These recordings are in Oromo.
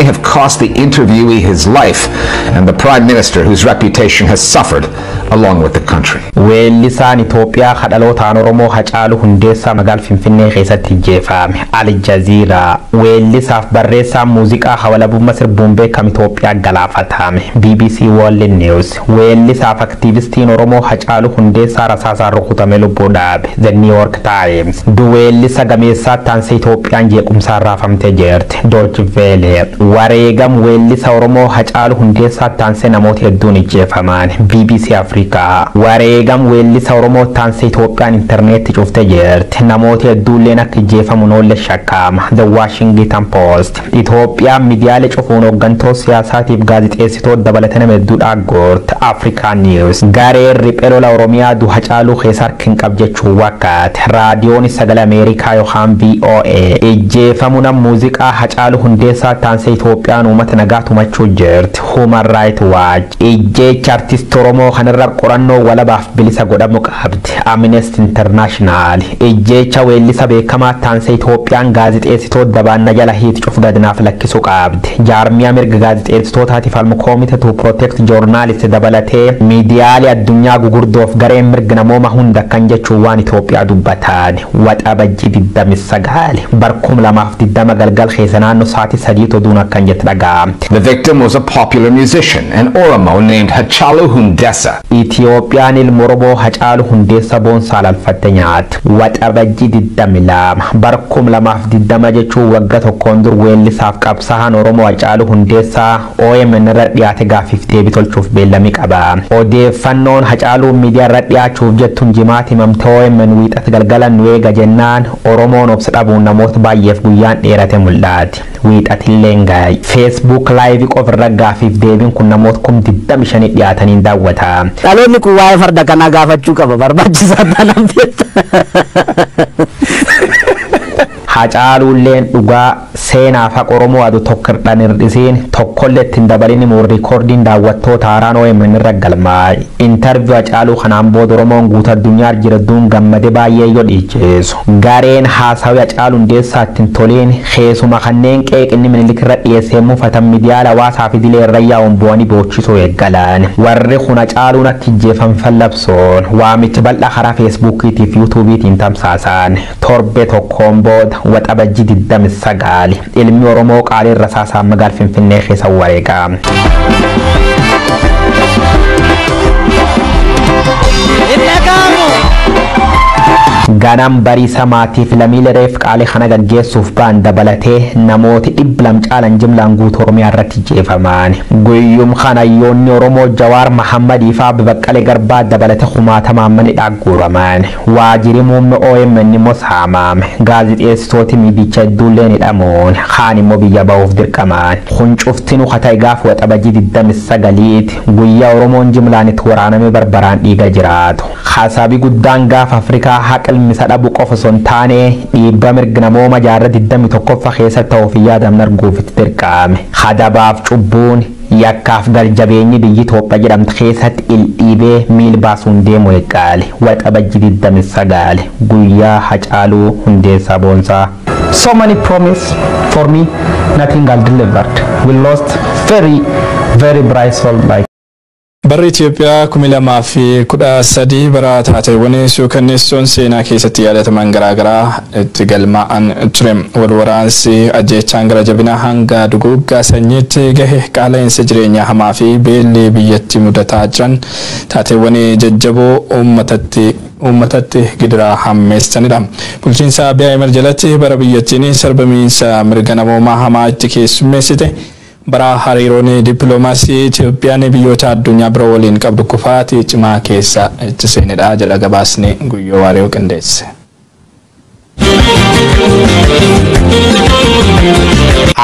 Have cost the interviewee his life and the Prime Minister, whose reputation has suffered along with the country. Weellisaan Itoophiyaa kadhalootaan Oromoo Hacaaluu Hundeessaa magaala Finfinnee keessatti ijjeefame. Al Jazeera. Weellisaaf barreessaan muuziqaa hawalabummaa sirbuun beekamu Itoophiyaa galaafatame. BBC World News. Weellisaaf aktiivistiin Oromoo Hacaaluu Hundeessaa rasaasaan rukutame lubbuu dhaabe. The New York Times. Duweellisa gameessaa taansee Itoophiyaan jeequmsaan raafamtee jirti. Deutsche Welle. Wareegam weellisa Oromoo Hacaaluu Hundeessaa taansee namoota hedduun ijjeefaman. BBC Afrikaa. Wareegam weellisa Oromoo taansee Itoophiyaan intarneetti cuftee jirti. Namoota hedduulleen akka ijjeefamu noolle shakkama. The Washington Post. Itoophiyaan miidiyaalee cufuun hooggantoota siyaasaatiif gaazixeessitoota dabalatee nama hedduu dhaaggoorti. Africa News. Gareen riphee lola Oromiyaa du Hacaaluu keessa harka hin qabu jechuun wakkaate. Raadiyoon Sagalee Ameerikaa yookaan VOA. Ijjeefamuu nam muuziqaa Hacaaluu Hundeessaa taansee Itoophiyaan uummata nagaa tumachuu jirti. Human Rights Watch. Ijjeecha artist Oromoo kanarra qorannoo walabaaf bilisa godhamu qabdi. Amnesty International. Ijjeecha weellisa beekamaa taansee Itoophiyaan gaazixeessitoota dabaanna jala hiit cufu gadnaaf lakkisuu qabdi. Jaarmiyaa mirga gaazixeessitootaatiif falmu Committee to Protect Journalists dabalatee miidiyaalee addunyaa gugurdoof gareen mirga namooma hunda kan jechuun waan Itoophiyaa dubbatan. Waxabajjii 29 barkum 2020 galgal keessa naannoo sa'aatii 3 oduun akkan jette dhaga'amte. The victim was a popular musician, an Oromo named Hachalu Hundessa. Itoophiyaan ilma Oromoo Hacaaluu Hundeessaa boonsaa lalfatte nyaatte. Waxabajjii 22 barkum 2020 jechuun waggaa tokkoon dur weellisaaf qabsaa'aan Oromoo Hacaaluu Hundeessaa OMN irra dhiyaate gaaffiif deebii tolchuuf beellamii qaba. Odeeffannoon Hacaaluu miidiyaa irra dhiyaachuuf jettuun jimaatti himamte OMN wiixata galgala nu eega jennaan Oromoon obsa dhabuun namoota baay'eef guyyaan dheerate mul'aate. Wiixatillee gaay. Facebook live qofa irra gaaffiif deebiin kun namoota 25,000 dhiyaataniin daawwata. Dhaloonni kun waa'ee farda kanaa gaafachuu qaba, barbaachisaa taanaan beekta. Hacaaluulleen dhugaa seenaaf haqa Oromoo adu tokko hirdhan hirdhisiin tokkollee ittiin dabalin immoo riikoordiin daawwattoota haaraan OMN irra galmaa'e. Intarviyu Hacaaluu kanaan booda Oromoon guutuu addunyaa jiradduun gammade baay'ee yoo dhiichisu. Gareen haasawii Hacaaluu Hundeessaa ittiin toliin keessuma kanneen qeeqinni Minilik irra dhiyeessee muufatan miidiyaa hawaasaa fi dilee irra yaa'uun bu'anii boochisuu eeggalan. Warri kun Hacaaluun akka ijjeefan fallabsoon waamicha bal'aa karaa Feesbuukiitii fi Yuutuubiitiin tamsaasan. Torbe tokkoon booda waxabajjii 29 ilmi Oromoo qaalii rasaasaan magaala Finfinnee keessa wareegame. Ganam bariisa maatiif lammiilee reef qaalii kana gaggeessuuf ba'an dabalatee namooti 200 caalan jimlaan guutuu Oromiyaa irratti ijjeefaman. Guyyum kana hayyoonni Oromoo Jawaar Mahammadii fi Abba Baqqalee Garbaa dabalatee kumaatamaan manni dhagguuraman. Waajjirri muummee OMN immoo saamame. Gaazixeessitooti miidicha hedduullee hidhamuun kaan immoo biyya ba'uuf dirqaman. Kun cuftinuu haa ta'e gaafa waxabajjii 29 guyyaa Oromoon jimlaan itti waraanamee barbaraan dhiiga jiraatu. Haasaabii guddaan gaafa Afrikaa haqa ilmisa dhabu qofa osoo hin taane dhiibbaa mirga namooma jaarraa 21ffaa keessatti ta'uuf yaadamne arguuf itti dirqame. Hadabaaf cubbuun yakkaaf galjabeenyi biyyi Itoophiyaa jedhamtu keessatti ildhiibee miil baasuun deemu eegale. Waxabajjii 29 guyyaa Hacaaluu Hundeessaa Boonsaa. So many promise for me, nothing got delivered. We lost very, very bright soul like. Barri Itoophiyaa 2013 bara taateewwan suukanneessoon seenaa keessatti yaadataman garaagaraa itti galmaa'an ture. Wal waraansi ajjeechaan gara jabinaa hanga duguuggaa sanyiitti gahe, qaala'insa jireenyaa hamaa fi beelli biyyatti mudataa jiran taateewwan jajjaboo uummatatti gidiraa hammeessanidha. Bulchiinsa Abiy Ahmed jalatti bara biyyattiin sarbamiinsa mirga namoomaa hamaa itti keessummeessite, bara hariiroon dippiloomaasii Itoophiyaan biyyoota addunyaa biroo waliin qabdu kufaatii cimaa keessa itti seenedha jedha gabaasni Guyyoo Waariyoo qindeesse.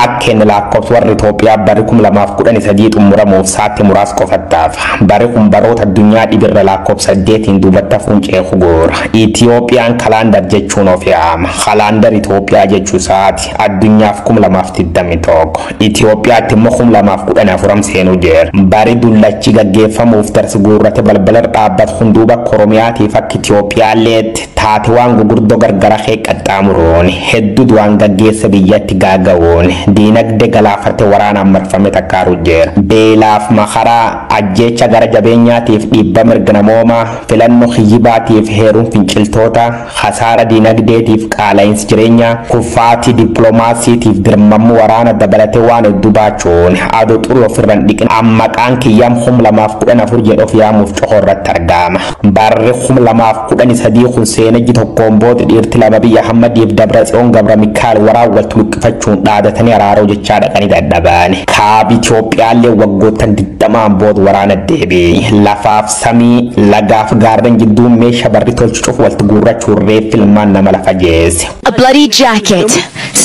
Akka inni lakkoofsa warri Itoophiyaa barri 2013 xumuramuuf sa'aatii muraasa qofattaaf. Barri kun baroota addunyaa dhibirra lakkoofsa 8 duubatti hafuun ceeku goora. Itoophiyaan kalaandar jechuun of yaama. Kalaandar Itoophiyaa jechuu isaati. Addunyaaf 2021. Itoophiyaatti immoo 2014 seenuu jira. Bari dullachi gaggeeffamuuf darsi guurrate balbala dhaabbatu hunduuba Oromiyaatiif akka Itoophiyaalleetti Taate waan gurguddoo gargara kee qaxxaamuruun hedduu du'aan gaggeessa biyyatti gaaga'uun diinagdee galaafate waraanaan marfame takkaaru jira. Beelaaf makaraa, ajjeecha gara jabeenyaatiif dhiibba mirga namoomaa, filannoo kiyyibaatiif heeruun finciltoota, hasaara diinagdeetiif qaala'insi jireenyaa, kuffaatii dippiloomaasiitiif dirmammuu waraana dabalatee waan hedduu baachuun aduu xurii ofirraan dhiqin ammaqaan kiyyaam 2014 jedhu of yaamuuf cohoo irratti argama. Barri 2013 kun seenajji tokkoon booda dhiirti lama biyya Ahmadiif Dabratsiyoon Gabra Mikaa'el waraan wal tuluqqifachuun dhaadatanii araaroo jechaa dhaqanii dadhaban. Kaabi Itoophiyaallee waggoottan 20n booda waraana deebi'e. Lafaaf samii, lagaaf gaarreen jidduu meeshaa barri tolchu cufu walitti guurrachuun reeffi ilmaan nama lafa geesse. A bloody jacket,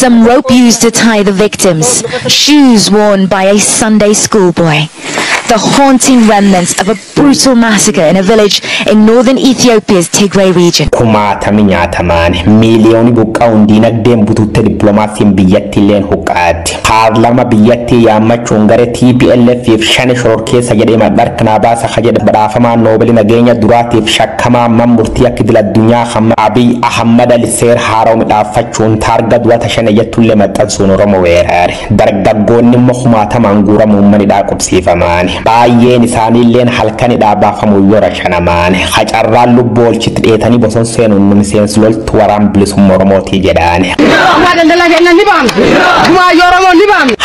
some rope used to tie the victims, shoes worn by a Sunday schoolboy. The haunting remnants of a brutal massacre in a village in northern Ethiopia's Tigray region. Kumaatami nyaatamaan, miiliyoonii buqqa'uun, diinagdeen butuutte, dippiloomaasiin biyyattii illeen huqqaatti. Paarlama biyyattii yaammachuun gara TPLF fi shani shororkeessa jedhee madharkanaa baasa ka jedhe badhaafamaan Noobelii nageenya duraatiif shakkamaa man murtii akka idil addunyaa hamma Abiy Ahmad Ali seera haarawa midhaaffachuun taarga du'ata shane jettullee maxxansuun Oromoo weerare. Dargaggoonni immoo kumaatamaan guuramuun manidhaa qubsiifamaan. Baay'een isaaniilleen halkanidhaa baafamu yoo rashanamaan. Hacarraan lubbuu olchitti dheetanii boson seenuun nu miseensi loltu waraan bilisummaa Oromootii jedhaan.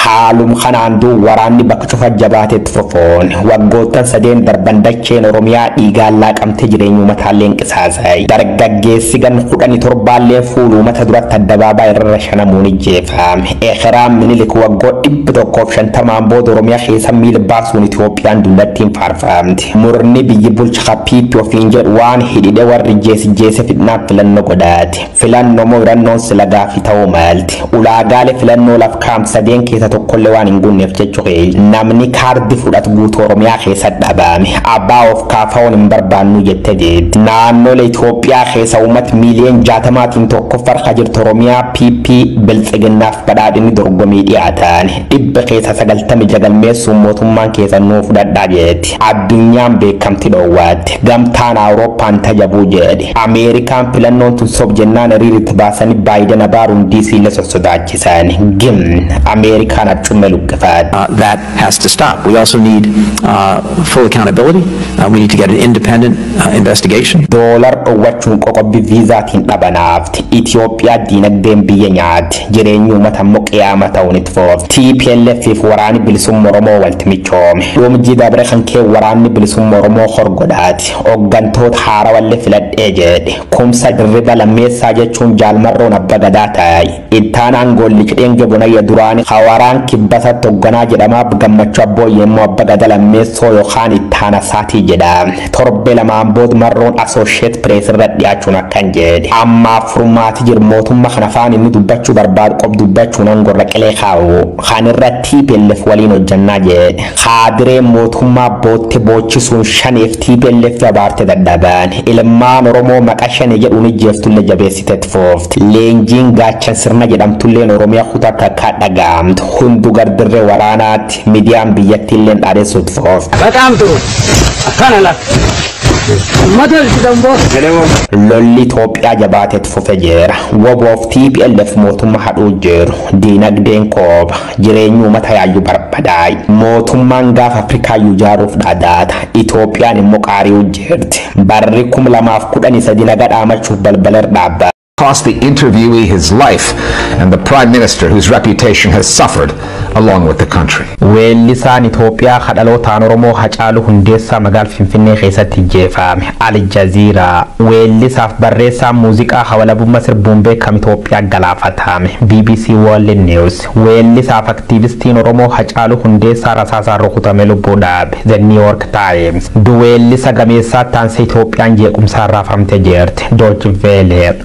Haalum kanaan duu waraanni bakka cufa jabaatetti fufuun waggoottan sadeen darban dacheen Oromiyaa dhiigaan laaqamtee jireenya uummataalleen qisaasa'e. Dargaggeessi gan 17llee fuula uummata duratti addabaabaa irra rashanamuun ijjeefame. Ekeraan Minilik waggoo 150n booda Oromiyaa keessa miila baasuun Itoophiyaan dullattiin faarfamti. Murni biyyi bulcha PP ofiin jedhu waan hidhidhe warri jeesi jeese fidnaaf filannoo godhaati. Filannoo moo filannoon sila gaafii ta'uu malti. Ulaagaalee filannoo laf kaa'am sadeen keessa tokkollee waan hin guunneef jechuu namni kaardii fudhatu guutuu Oromiyaa keessa dhabame. Abbaa of kaafaa'uun hin barbaannu jette deetti. Naannolee Itoophiyaa keessa uummata miiliyoon 60tiin tokkoffaa harka jirtu Oromiyaa PP biltsiginnaaf badhaadhinni dorgomii dhiyaatan. 90% jagalmeessuun mootummaan keessa nuu fudhadhaa jetti. Addunyaan beekamti dhoowwaatti. Gamtaan Awurooppaan tajabuu jedhe. Ameerikaan filannoon tun sob jennaan hiriiritti baasanii Baayiden abaaruun DC illee sossodaachisan. Gim Ameerikaan arcumme luqqifaate. That has to stop. We also need full accountability. We need to get an independent investigation. Doolar dhoowwachuun qoqobbi viizaatiin dhabanaafti. Itoophiyaa diinagdeen biyya nyaatti. Jireenyi uummata immoo qiyaama ta'uun itti foofti. TPLF fi waraanni bilisummaa Oromoo walitti michoome. Dhumji dabre kan kee waraanni bilisummaa Oromoo horgodhaati. Hooggantoota haarawallee filadhee jedhe. Kumsa Dirriba Lammeessaa jechuun Jaalmarroon abba gadaa ta'e. Ittaanaan Gollichi Dheenge Bonayya duraani hawaraan kibbasatti hoogganaa jedhamaa Gammachuu Abbooyyee immoo abba gada lammeessoo yookaan ittaana isaatii jedha. Torbe lamaan booda Marroon Associate Press irra dhiyaachuun akkan jedhe. Ammaaf furmaati jiru mootummaa kana afaan inni dubbachuu barbaadu qof dubbachuun angorra qilee kaa'u. Kan irra TPLF waliin hojjannaa jedhe. Kaadireen mootummaa bootte boochisuun shaneef TPLF abaarte dadhaban. Ilmaan Oromoo maqa shane jedhuun ijjeeftullee jabeessitetti foofti. Leenjiin gaachan sirna jedhamtulleen Oromiyaa kutaa takkaa dhaga'amtu. Hundu gardirree waraanaatti miidiyaan biyyattiilleen dhaadessuutti foofti. በጣም ጥሩ akkana laata ummata Lolli Itoophiyaa jabaatetti fufe jira. WBOf TPLF mootummaa hadhuu jiru. Diinagdeen kooba. Jireenyi uummata yaayyuu barbadaa'e. Mootummaan gaafa Afrikaayyuu ijaaruuf dhadaata. Itoophiyaan immoo qaari'uu jirti. Barri 2013 naga dhaamachuuf balbala irra dhaabbata. Cost the interviewee his life and the prime minister whose reputation has suffered along with the country. Weellisaan Itoophiyaa kadhalootaan Oromoo Hacaaluu Hundeessaa magaala Finfinnee keessatti ijjeefame. Al Jazeera, weellisaaf barreessaan muuziqaa hawalabummaa sirbuun beekamu Itoophiyaa galaafatame. BBC World News, weellisaaf aktiivistiin Oromoo Hacaaluu Hundeessaa rasaasaan rukutame lubbuu dhaabe. The New York Times, weellisa gameessaa taansee Itoophiyaan jeequmsaan raafamte jirti. Deutsche Welle,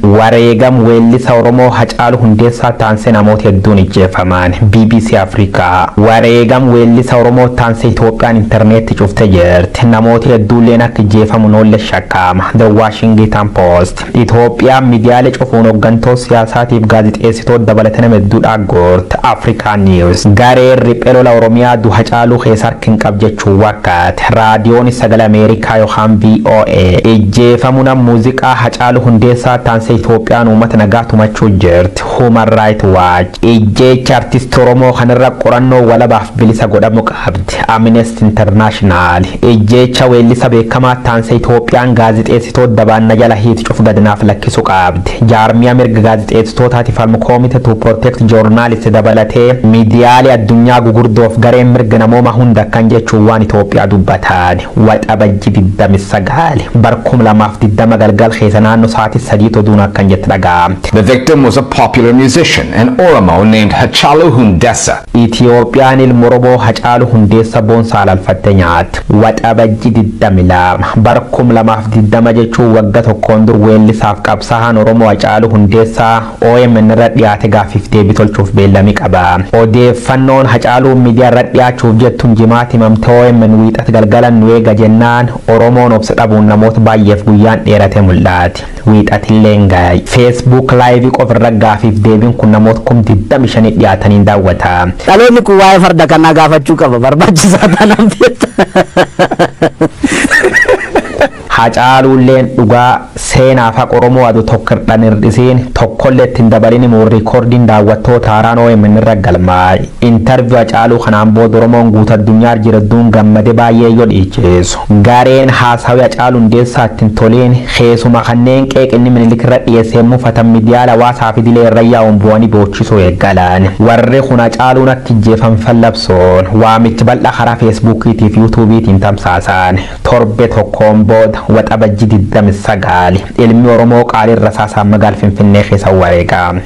Wareegam weellisa Oromoo Hacaaluu Hundeessaa taansee namoota hedduun ijjeefaman. BBC Afrikaa. Wareegam weellisa Oromoo taansee Itoophiyaan intarneetti cufte jirti. Namoota hedduulleen akka ijjeefamu noolle shakkama. The Washington Post. Itoophiyaan miidiyaalee cufuun hooggantoota siyaasaatiif gaazixeessitoota dabalatee nama hedduu dhaaggoorti. Africa News. Gareen riphee lola Oromiyaa du'a Hacaaluu keessa harka hin qabu jechuun wakkaate. Raadiyoon Sagalee Ameerikaa yookaan VOA. Ijjeefamuu muuziqaa Hacaaluu Hundeessaa taansee Itoophiyaan uummata nagaa tumachuu jirti. Human Rights Watch. Ijjeecha artist Oromoo kanarra qorannoo walabaaf bilisa godhamu qabdi. Amnesty International. Ijjeecha weellisa beekamaa taansee Itoophiyaan gaazixeessitoota dabaanna jala hiiti cufu gadinaaf lakkisu qabdi. Jaarmiyaa mirga gaazixeessitootaatiif falmu Committee to Protect Journalists dabalatee miidiyaalee addunyaa gugurdoof gareen mirga namooma hunda kan jechuun waan Itoophiyaa dubbatan. Waxabajji 29 bar 2020 galgal keessa naannoo sa'aatii 3 oduun akkan jette dhaga'amte. The victim was a popular musician, an Oromo named Hachalu Hundessa. Itoophiyaan ilma Oromoo Hacaaluu Hundeessaa boonsaa alalfatte nyaatte. Waxabajji 22 bar 2020 jechuun wagga tokkoon dur weellisaaf qabsaa'aan Oromoo Hacaaluu Hundeessaa OMN irra dhiyaate gaaffiif deebii tolchuuf beellamii qaba. Odeeffannoon Hacaaluu miidiyaa irra dhiyaachuuf jettuun jimaatti himamte OMN wiixata galgala nu eega jennaan Oromoon obsa dhabuun namoota baay'eef guyyaan dheerate mul'ate. Wiixatillee hin gahe. Facebook live qofa irra gaaffiif deebiin kun namoota 25,000 dhiyaataniin daawwata. Dhaloonni kun waa'ee farda kanaa gaafachuu qaba barbaachisaa taanaan beekta. Hacaaluulleen dhugaa seenaaf haqa Oromoo adu tokko hirdhan hirdhisiin tokkollee ittiin dabalin immoo riikoordiin daawwattoota haaraan OMN irra galmaa'e. Interview Hacaaluu kanaan booda Oromoon guutuu addunyaa jiradduun gammade baay'ee yoo dhiichisu. Gareen haasawii Hacaaluu Hundeessaa ittiin toliin keessuma kanneen qeeqinni Minilik irra dhiyeessee mufatan miidiyaa hawaasaa fi dilee irra yaa'uun bu'anii boochisuu eegalan. Warri kun Hacaaluun akka ijjeefan fallabsoon waamichi bal'aa karaa Feesbuukiitii fi Yuutuubiitiin tamsaasan. Torbe tokkoon booda Waxabajji 29 ilmi Oromoo qaalii rasaasaan magaala Finfinnee keessa wareegame.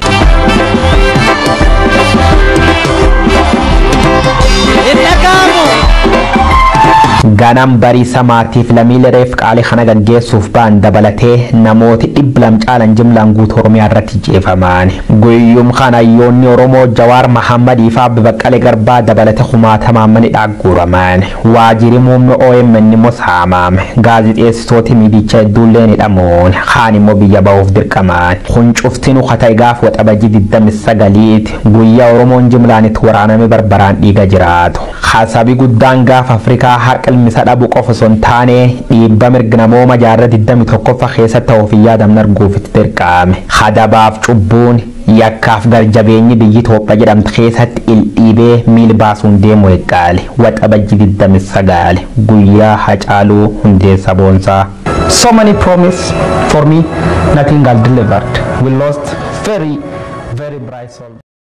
Ganam bariisa maatiif lammiilee reef qaalii kana gaggeessuuf ba'an dabalatee namooti 200 caalan jimlaan guutuu Oromiyaa irratti jeefaman. Guyyum kana hayyoonni Oromoo Jawaar Mahammadii fi Abba Baqqalee Garbaa dabalatee kumaatamaan mani dhaagguuraman. Waajjirri muummee OMN immoo saamame. Gaazixeessitooti miidicha hedduullee hidhamuun kaan immoo biyya ba'uuf dirqaman. Kun cuftinuu ta'e gaafa Waxabajjii 29 guyyaa Oromoon jimlaan itti waraaname barbaraan dhiiga jiraatu. Hasabii guddaan gaafa Afrikaa haqa ilmisa dhabu qofa osoo hin taane dhiibba mirga namooma jaarraa 21ffaa keessatti ta'uuf hin yaadamne arguuf itti dirqame. Hadabaaf cubbuun yakkaaf garjabeenyi biyyi Itoophiyaa jedhamtu keessatti ildhiibee miil baasuun deemu eegale. Waxabajjii 29 guyyaa Hacaaluu Hundeessaa Boonsaa. So many promise for me, nothing got delivered. We lost very, very bright soul.